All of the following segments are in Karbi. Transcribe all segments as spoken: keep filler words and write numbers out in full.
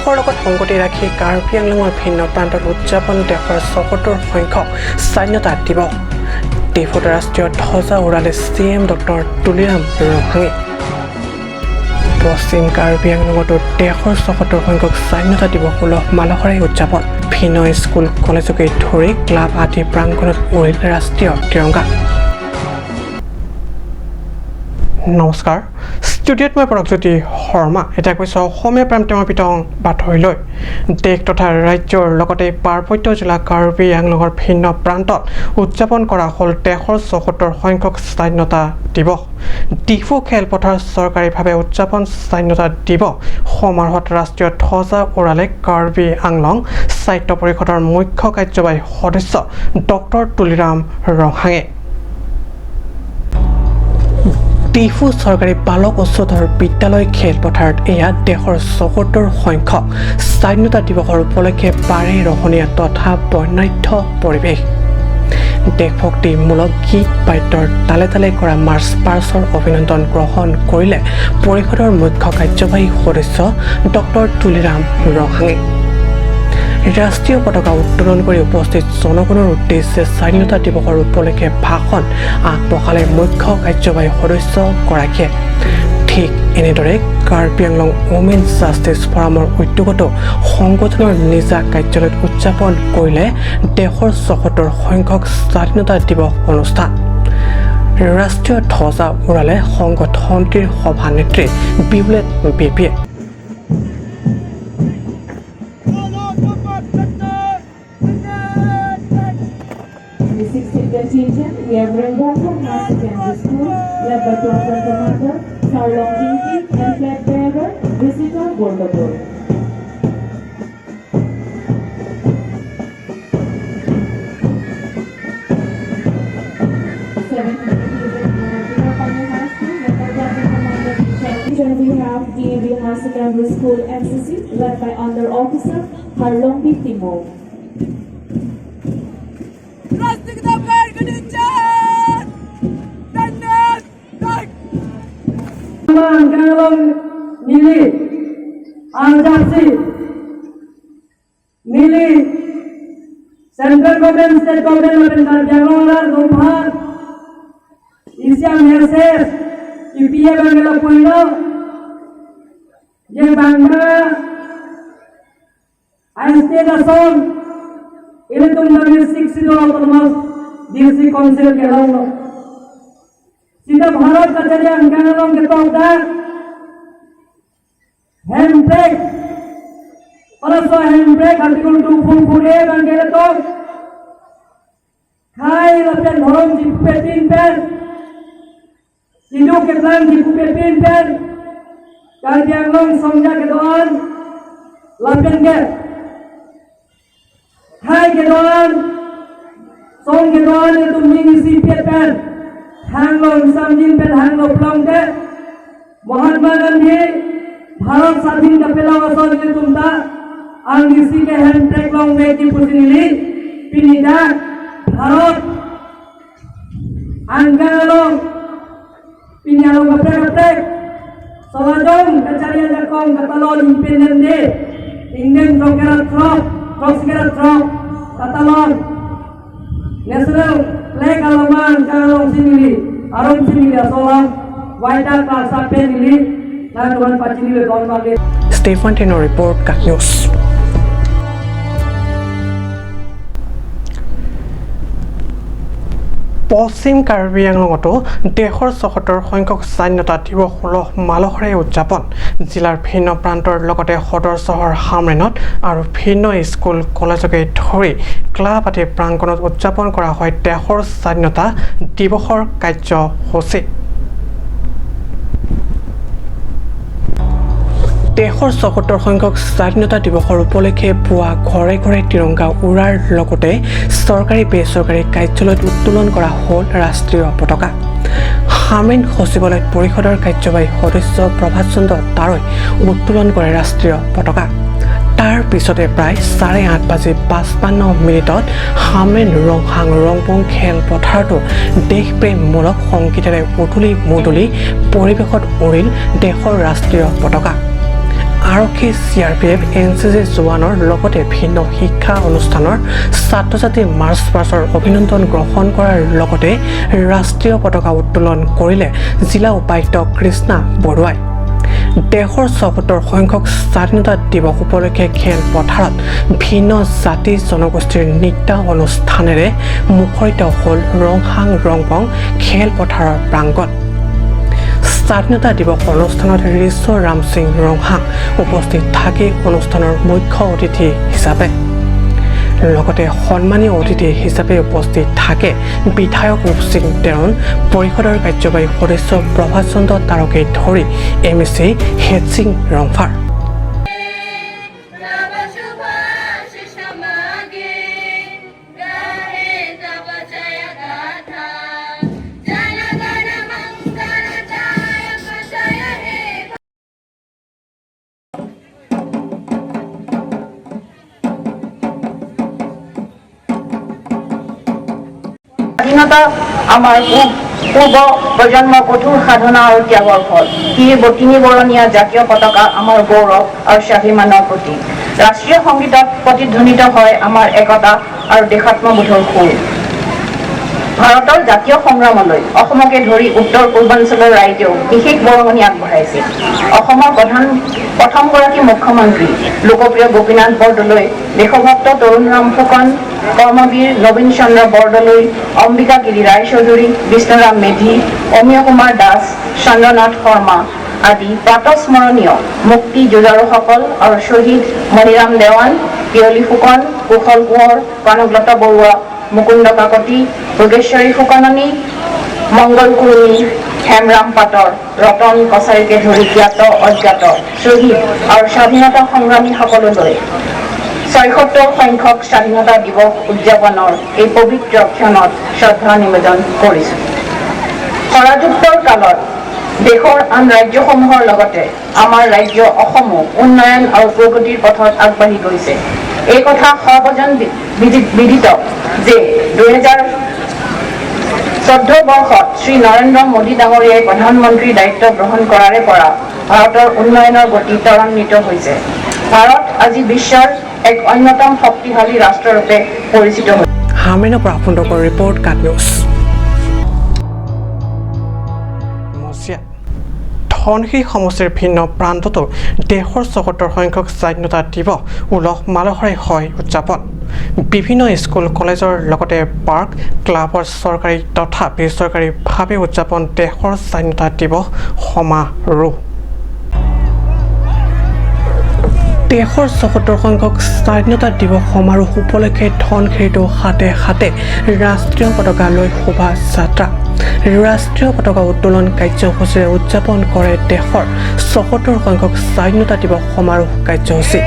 দেশৰ লগত সংগতি ৰাখি কাৰ্বি আংলঙৰ ভিন্ন প্ৰান্তত উদযাপন দেশৰ চৌসত্তৰ সংখ্যক স্বাধীনতা দিৱস। ডিফুত ৰাষ্ট্ৰীয় ধ্বজা উৰালে চি এম ডক্টৰ তুলিৰাম ৰংহাঙে। পশ্চিম কাৰ্বি আংলঙতো দেশৰ চৌসত্তৰ সংখ্যক স্বাধীনতা দিৱস উলহ মালহেৰে উদযাপন। ভিন্ন স্কুল কলেজকে ধৰি ক্লাব আদি প্ৰাংগণত উৰিল ৰাষ্ট্ৰীয় তিৰংগা। নমস্কাৰ, ষ্টুডিঅ'ত মই পৰকজ্যোতি শৰ্মা। এতিয়া কৈছো অসমীয়া প্ৰাইম টাইমৰ পিতং বাতৰিলৈ। দেশ তথা ৰাজ্যৰ লগতে পাৰ্বত্য জিলা কাৰ্বি আংলঙৰ ভিন্ন প্ৰান্তত উদযাপন কৰা হ'ল দেশৰ চৌসত্তৰ সংখ্যক স্বাধীনতা দিৱস। ডিফু খেলপথাৰ চৰকাৰীভাৱে উদযাপন স্বাধীনতা দিৱস সমাৰোহত ৰাষ্ট্ৰীয় ধ্বজা উৰালে কাৰ্বি আংলং স্বায়ত্ত পৰিষদৰ মুখ্য কাৰ্যবাহী সদস্য ডক্টৰ তুলিৰাম ৰংহাঙে। ডিফু চৰকাৰী বালক উচ্চতৰ বিদ্যালয় খেলপথাৰত এয়া দেশৰ চৌসত্তৰ সংখ্যক স্বাধীনতা দিৱসৰ উপলক্ষে বাৰে ৰহনীয়া তথা বৰ্ণাঢ্য পৰিৱেশ। দেশভক্তিমূলক গীত বাদ্যৰ তালে তালে কৰা মাৰ্চ পাষ্টৰ অভিনন্দন গ্ৰহণ কৰিলে পৰিষদৰ মুখ্য কাৰ্যবাহী সদস্য ডক্টৰ তুলিৰাম ৰংহাঙে। ৰাষ্ট্ৰীয় পতাকা উত্তোলন কৰি উপস্থিত জনগণৰ উদ্দেশ্যে স্বাধীনতা দিৱসৰ উপলক্ষে ভাষণ আগবঢ়ালে মুখ্য কাৰ্যবাহী সদস্যগৰাকীয়ে। ঠিক এনেদৰে কাৰ্বি আংলং উমেন জাষ্টিছ ফৰামৰ উদ্যোগতো সংগঠনৰ নিজা কাৰ্যালয়ত উদযাপন কৰিলে দেশৰ চৌসত্তৰ সংখ্যক স্বাধীনতা দিৱস অনুষ্ঠান। ৰাষ্ট্ৰীয় ধ্বজা উৰালে সংগঠনটিৰ সভানেত্ৰী বিউলেট বেবীয়ে। The sixteenth contingent, we have Rengkong Higher Secondary School, led by Platoon Commander Sarlong Ingti and flag bearer Risita Borlopur. Seventh contingent, we have Dinapani High School, led by Platoon Commander Risita. Then we have D A V Higher Secondary School N C C, led by Under Officer Harlongbi Timung. Plastic damkar kenichan! Dandan! Dak! Angkang along neli, arjapsi, neli, Central Government, State Government, lapen Karbi Anglong arat atum aphan isi amerse kipi abang ke lapulo, je bangma a-state ason, ilitum kami Sixth Schedule Autonomous District Council kelonglo. Sita Bharat kachari angkang along ketok dak handbrake, halaso handbrake Article two four four A abang ke ketok. Khei lapen dhorom chipupepin pen, kedo keplang chipupepin pen, Karbi Anglong songja kedo-an lapen ke khei kedo-an, song kedo-an atum ning isi pet pen hanglo, ingsamjin pen hanglo pulote, Mahatma Gandhi Bharat Sadhin kapelong ason ilitum ta angdengsi ke handbrake longvekji pusi neli pini dak Bharat angkang along, pini along kaprek kaprek, solajong kachari ajakong katalon Independence Day, ingdeng throk kera throk, throk kera throk katalon National Flag along angkang alongsi neli, arongsi neli aso along waida karsa pen neli nangtuman pachinilo don bagi. Stephen Teno report, Kak News. পশ্চিম কাৰ্বি আংলঙতো দেশৰ চৌসত্তৰ সংখ্যক স্বাধীনতা দিৱস উলহ মালহেৰে উদযাপন। জিলাৰ ভিন্ন প্ৰান্তৰ লগতে সদৰ চহৰ হামৰেণত আৰু ভিন্ন স্কুল কলেজকে ধৰি ক্লাব আদি প্ৰাংগণত উদযাপন কৰা হয় দেশৰ স্বাধীনতা দিৱসৰ কাৰ্যসূচী। দেশৰ চৌসত্তৰ সংখ্যক স্বাধীনতা দিৱসৰ উপলক্ষে পুৱা ঘৰে ঘৰে তিৰংগা উৰাৰ লগতে চৰকাৰী বেচৰকাৰী কাৰ্যালয়ত উত্তোলন কৰা হ'ল ৰাষ্ট্ৰীয় পতাকা। হামৰেণ সচিবালয়ত পৰিষদৰ কাৰ্যবাহী সদস্য প্ৰভাত চন্দ্ৰ তাৰই উত্তোলন কৰে ৰাষ্ট্ৰীয় পতাকা। তাৰ পিছতে প্ৰায় চাৰে আঠ বাজি পাঁচপান্ন মিনিটত হামৰেণ ৰংহাং ৰংপুং খেলপথাৰতো দেশপ্ৰেমমূলক সংগীতেৰে উধুলি মুধুলি পৰিৱেশত উৰিল দেশৰ ৰাষ্ট্ৰীয় পতাকা। আৰক্ষী, C R P F, N C C জোৱানৰ লগতে ভিন্ন শিক্ষা অনুষ্ঠানৰ ছাত্ৰ ছাত্ৰী মাৰ্চ পাষ্টৰ অভিনন্দন গ্ৰহণ কৰাৰ লগতে ৰাষ্ট্ৰীয় পতাকা উত্তোলন কৰিলে জিলা উপায়ুক্ত কৃষ্ণা বৰুৱাই। দেশৰ চৌসত্তৰ সংখ্যক স্বাধীনতা দিৱস উপলক্ষে খেলপথাৰত ভিন্ন জাতি জনগোষ্ঠীৰ নৃত্য অনুষ্ঠানেৰে মুখৰিত হ'ল ৰংহাং ৰংপং খেলপথাৰৰ প্ৰাংগণ। স্বাধীনতা দিৱস অনুষ্ঠানত ৰিচ' ৰামসিং ৰংহাং উপস্থিত থাকি অনুষ্ঠানৰ মুখ্য অতিথি হিচাপে, লগতে সন্মানীয় অতিথি হিচাপে উপস্থিত থাকে বিধায়ক ৰূপসিং তেৰণ, পৰিষদৰ কাৰ্যবাহী সদস্য প্ৰভাত চন্দ্ৰ তাৰকে ধৰি এম এ চি হেডসিং ৰংফাৰ। স্বাধীনতা আমাৰ পূ-, পূৰ্ব প্ৰজন্মৰ কঠোৰ সাধনা আৰু ত্যাগৰ ফল। তিনিবৰণীয়া জাতীয় পতাকা আমাৰ গৌৰৱ আৰু স্বাভিমানৰ প্ৰতীক। ৰাষ্ট্ৰীয় সংগীতত প্ৰতিধ্বনিত হয় আমাৰ একতা আৰু দেশাত্মবোধৰ সুৰ। ভাৰতৰ জাতীয় সংগ্ৰামলৈ অসমকে ধৰি উত্তৰ পূৰ্বাঞ্চলৰ ৰাইজেও বিশেষ বৰঙণি আগবঢ়াইছে। অসমৰ প্ৰধান, প্ৰথমগৰাকী মুখ্যমন্ত্ৰী লোকপ্ৰিয় গোপীনাথ বৰদলৈ, দেশভক্ত তৰুণৰাম ফুকন, কৰ্মবীৰ নবীন চন্দ্ৰ বৰদলৈ, অম্বিকাগিৰি ৰায়চৌধুৰী, বিষ্ণুৰাম মেধি, অমীয় কুমাৰ দাস, চন্দ্ৰনাথ শৰ্মা আদি প্ৰাতঃস্মৰণীয় মুক্তি যুঁজাৰুসকল আৰু শ্বহীদ মণিৰাম দেৱান, পিয়লি ফুকন, কুশল কোঁৱৰ, কনকলতা বৰুৱা, মুকুন্দ কাকতি, যোগেশ্বৰী ফুকননী, মংগল কুৰ্মী, হেমৰাম পাটৰ, ৰতন কছাৰীকে ধৰি জ্ঞাত অজ্ঞাত শ্বহীদ আৰু স্বাধীনতা সংগ্ৰামীসকললৈ ছয়সত্তৰ সংখ্যক স্বাধীনতা দিৱস উদযাপনৰ এই পবিত্ৰ ক্ষণত শ্ৰদ্ধা নিবেদন কৰিছো। খৰাযুক্তৰ কালত দেশৰ আন ৰাজ্যসমূহৰ লগতে আমাৰ ৰাজ্য অসমো উন্নয়ন আৰু প্ৰগতিৰ পথত আগবাঢ়ি গৈছে। এই কথা সৰ্বজন বি-, বিদি-, বিদিত যে দুহেজাৰ চৈধ্য বৰ্ষত শ্ৰী নৰেন্দ্ৰ মোদী ডাঙৰীয়াই প্ৰধানমন্ত্ৰীৰ দায়িত্ব গ্ৰহণ কৰাৰে পৰা ভাৰতৰ উন্নয়নৰ গতি ত্বৰান্বিত হৈছে। ভাৰত আজি বিশ্বৰ এক অন্যতম শক্তিশালী ৰাষ্ট্ৰৰূপে পৰিচিত হৈছে। হামিনৰ পৰা ফুন্দকৰ ৰিপৰ্ট, কাট নিউজ। মজিয়া। ধনশিৰি সমষ্টিৰ ভিন্ন প্ৰান্ততো দেশৰ চৌসত্তৰ সংখ্যক স্বাধীনতা দিৱস উলহ মালহেৰে হয় উদযাপন। বিভিন্ন স্কুল কলেজৰ লগতে পাৰ্ক, ক্লাবত চৰকাৰী তথা বেচৰকাৰীভাৱে উদযাপন দেশৰ স্বাধীনতা দিৱস সমাৰোহ। দেশৰ চৌসত্তৰ সংখ্যক স্বাধীনতা দিৱস সমাৰোহ উপলক্ষে ধনশিৰিতো হাতে হাতে ৰাষ্ট্ৰীয় পতাকা লৈ শোভাযাত্ৰা। ৰাষ্ট্ৰীয় পতাকা উত্তোলন কাৰ্যসূচীৰে উদযাপন কৰে দেশৰ চৌসত্তৰ সংখ্যক স্বাধীনতা দিৱস সমাৰোহ কাৰ্যসূচী।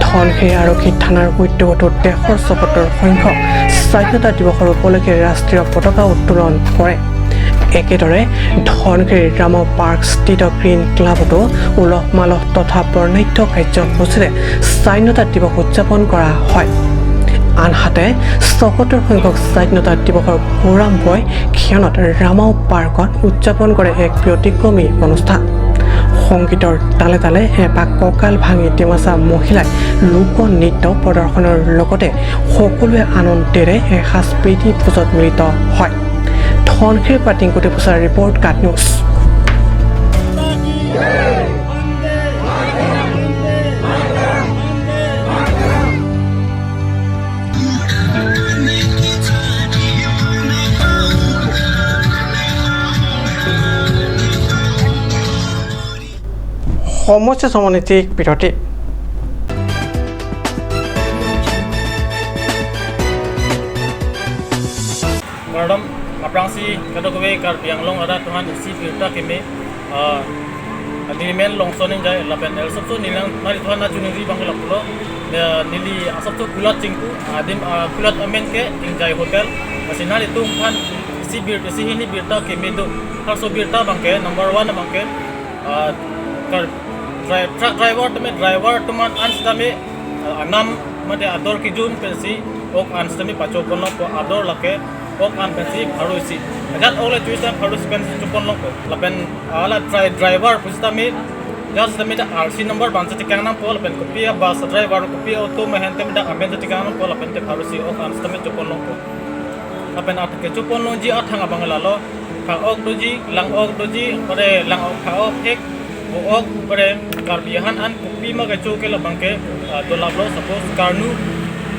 ধনশিৰি আৰক্ষী থানাৰ উদ্যোগতো দেশৰ চৌসত্তৰ সংখ্যক স্বাধীনতা দিৱসৰ উপলক্ষে ৰাষ্ট্ৰীয় পতাকা উত্তোলন কৰে। একেদৰে ধনশিৰিৰ ৰাম পাৰ্কস্থিত গ্ৰীণ ক্লাবতো উলহ মালহ তথা বৰ্ণাঢ্য কাৰ্যসূচীৰে স্বাধীনতা দিৱস উদযাপন কৰা হয়। আনহাতে চৌসত্তৰ সংখ্যক স্বাধীনতা দিৱসৰ গৌৰৱান্বিত ক্ষণত ৰাম পাৰ্কত উদযাপন কৰে এক ব্যতিক্ৰমী অনুষ্ঠান। সংগীতৰ তালে তালে এপাক কঁকাল ভাঙি ডিমাচা মহিলাই লোকনৃত্য প্ৰদৰ্শনৰ লগতে সকলোৱে আনন্দেৰে এসাঁজ প্ৰীতি ভোজত মিলিত হয়। ধনশিৰিৰ পৰা টিংকু ডিফুজাৰ ৰিপৰ্ট, কাট নিউজ। সময় চাই সময় নীতি বিৰতি। Kardom, aphrangsi kadokave Karbi Anglong arat atum aphan isi birta keme, ah, neli men Longson Engjai lapen asapso neli nanglitum aphan nangchiningri abang ke lapulo, eh, neli asapso kulat chingpu, adim, ah, kulat amen ke Engjai Hotel, lasi nanglitum aphan isi bir, isi hini birta keme do, halaso birta abang ke, number one abang ke, ah, kar-, dri-, truck driver tame, driver atum an sitame, ah, anam mate ador kejun pensi ok an sitame pachoponlongpo, ador lake ok an pensi pharo isi. Ajat ok le choisi an pharo isi pensi choponlongpo. Lapen, ah, la dri-, driver pusitame, Gas sitame dak R C number abang si tekang nangpo lapen kopi a bus driver kopi auto amen sitame dak amen si tekang nangpo lapen te pharo si ok an sitame chopon longpo. Lapen at kechopon longji athang abang lalo, pha-ok doji, lang-ok doji, pare lang-ok, pha-ok hek, bo-ok, pare Karbi ahan an kopi ma kecho ke labang ke, ah, dolaplo, suppose karnu,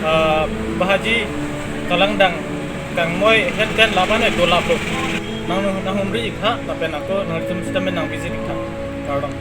ah, bahaji, kalangdang, kangmoi, henten laban e dolaplo. Nang, nanghumri ik tha, lapen ako nangtum sitame nang visit ik tha. Kardom.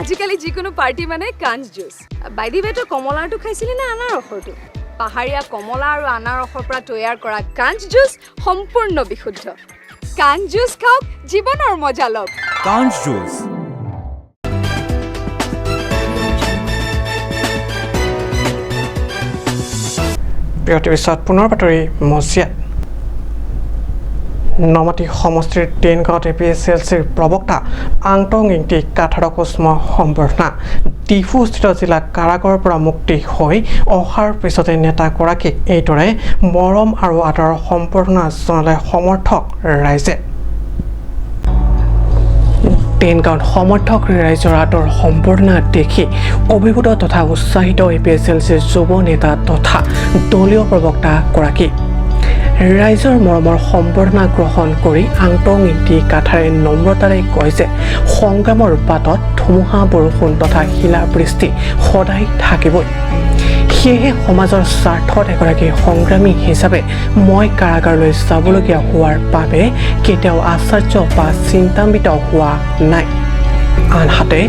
আজিকালি যিকোনো পাৰ্টি মানে কাঞ্চ juice. By the ৱে, তই কমলাৰটো খাইছিলি নে আনাৰসৰটো? পাহাৰীয়া কমলা আৰু আনাৰসৰ পৰা তৈয়াৰ কৰা কাঞ্চ জুচ সম্পূৰ্ণ বিশুদ্ধ। কাঞ্চ জুচ খাওক, জীৱনৰ মজা লওক। কাঞ্চ জুচ। বিৰতিৰ পিছত পুনৰ বাতৰি মজিয়াত। নমাটি সমষ্টিৰ টেনগাঁৱত এ পি এইচ এল চিৰ প্ৰবক্তা আংটং ইংতি কাথাৰক উষ্ম সম্বৰ্ধনা। ডিফুস্থিত জিলা কাৰাগাৰৰ পৰা মুক্তি হৈ অহাৰ পিছতে নেতাগৰাকীক এইদৰে মৰম আৰু আদৰৰ সম্বৰ্ধনা জনালে সমৰ্থক ৰাইজে। টেনগাঁৱত সমৰ্থক ৰাইজৰ আদৰ সম্বৰ্ধনা দেখি অভিভূত তথা উৎসাহিত এ পি এইচ এল চিৰ যুৱ নেতা তথা দলীয় প্ৰবক্তাগৰাকী। ৰাইজৰ মৰমৰ সম্বৰ্ধনা গ্ৰহণ কৰি আংটং ইংতি কাথাৰে নম্ৰতাৰে কয় যে সংগ্ৰামৰ বাটত ধুমুহা, বৰষুণ তথা শিলাবৃষ্টি সদায় থাকিবই। সেয়েহে সমাজৰ স্বাৰ্থত এগৰাকী সংগ্ৰামী হিচাপে মই কাৰাগাৰলৈ যাবলগীয়া হোৱাৰ বাবে কেতিয়াও আশ্চৰ্য বা চিন্তান্বিত হোৱা নাই। আনহাতে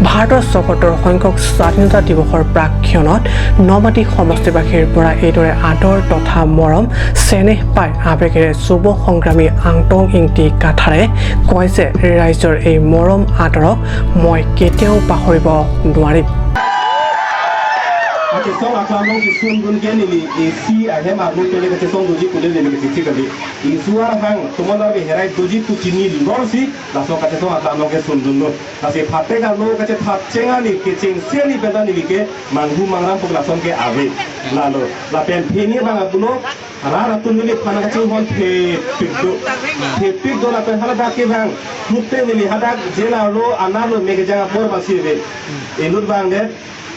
ভাৰতৰ সত্তৰ সংখ্যক স্বাধীনতা দিৱসৰ প্ৰাক্ষণত নমাটি সমষ্টিবাসীৰ পৰা এইদৰে আদৰ তথা মৰম চেনেহ পাই আৱেগেৰে যুৱ সংগ্ৰামী আংটং ইংতি কাথাৰে কয় যে ৰাইজৰ এই মৰম আদৰক মই কেতিয়াও পাহৰিব নোৱাৰিম। Kachesong aklam along kesung dun ke neli isi ahem arlo pele kachesong doji pule neli kachisi kali. Insuar hang tomon arve herai doji pu chini lor si laso kachesong aklam along kesung dunlo. Lasi phatek arlo kachethap cheng ani kechengsi ani penta neli ke manghu mangram pu lason ke ave. Lalo lapen phini abang apulo rat atum neliphan kachinghon thepik do. Thepik do lapen haladak ke bang mukte neli hadak jail arlo anerlo me kejang apor basi ave. Inut abang det,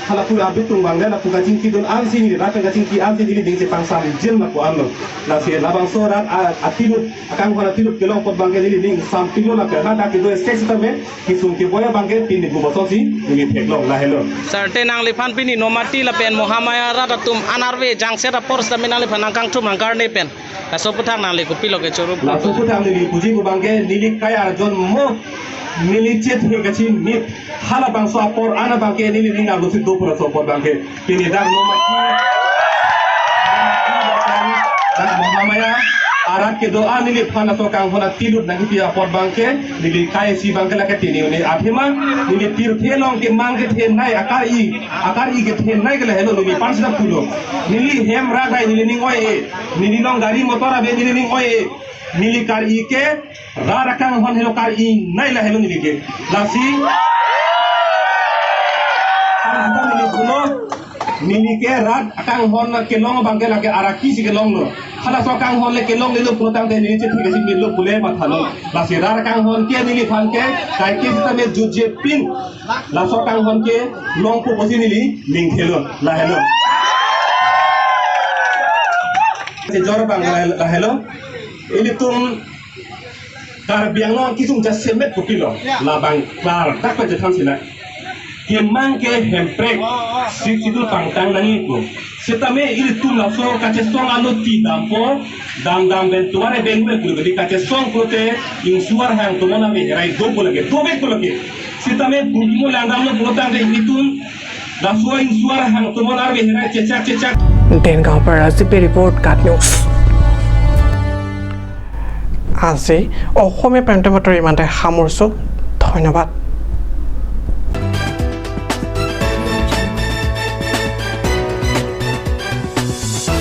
hala pu abitung abang det, lapu kachingki dun ansi neli, rat kachingki ansi neli ding chepangsamjin lapu anlo. Lasi labangso rat a, atilut, akanghon atilut kelong apot abang ke neli ning sampiklo lapen hadak kedo stage sitame kesung keboi abang ke pini gu bosok si neli theklong, lahelo. Sarte nangliphan pini Nomati lapen Mahamaya rat atum anerve jangset apor sitame nangliphan nangkangthum nangkarne pen laso aphuthak nangli kopilo kechorup? Laso aphuthak neli puji pu abang ke neli kai arjon mo, neli chethe kachinit, halabangso apor an abang ke neli ning arlo si do pu laso apor abang ke. Pini dak Nomati, dak Mahamaya arat kedo-an neliphan laso kanghon atilut nangkipi apor abang ke neli kai isi abang ke lake pini uni athema neli pirthe along kemang kethenei akar-i, akar-i kethenei ke lahelo neli pansida pulo. Neli hem rak rai neli ning oi-e. Neli along gari motor ave neli ning oi-e. Neli kar-i ke rat akanghon helo kar-inei lahelo neli ke. Lasi pansida neli pulo. Neli ke rat akanghon kelong abang ke lake araki si kelonglo. Halaso akanghon le kelonglelo pulotangte neli chethe kachingkilo pule mathalo. Lasi rat akanghon ke neliphan ke kaike sitame jutje pin laso akanghon kelongpo pusi neli ning thelo, lahelo. Kejor abang lahelo. Ilitum Karbi Anglong kesung jasemet kopilo. Ya. Labang klardak pajathan sila. Kemang ke Hemprek, Sixth Schedule pangtang nangji pu. Sitame ilitum laso kachesong alo ti dampo, dam dam pen tuare bengbe pu beli kachesong pulote insuar hang tomon arve herai do pu lake, do bek pu lake. Sitame bukimo langdamlo pulotangte ilitum laso insuar hang tomon arve herai chechak chechak. Dengaon para Rajiv Bey report, KAT News. আজি অসমীয়া প্ৰান্তীয় বাতৰি ইমানতে সামৰিছো। ধন্যবাদ।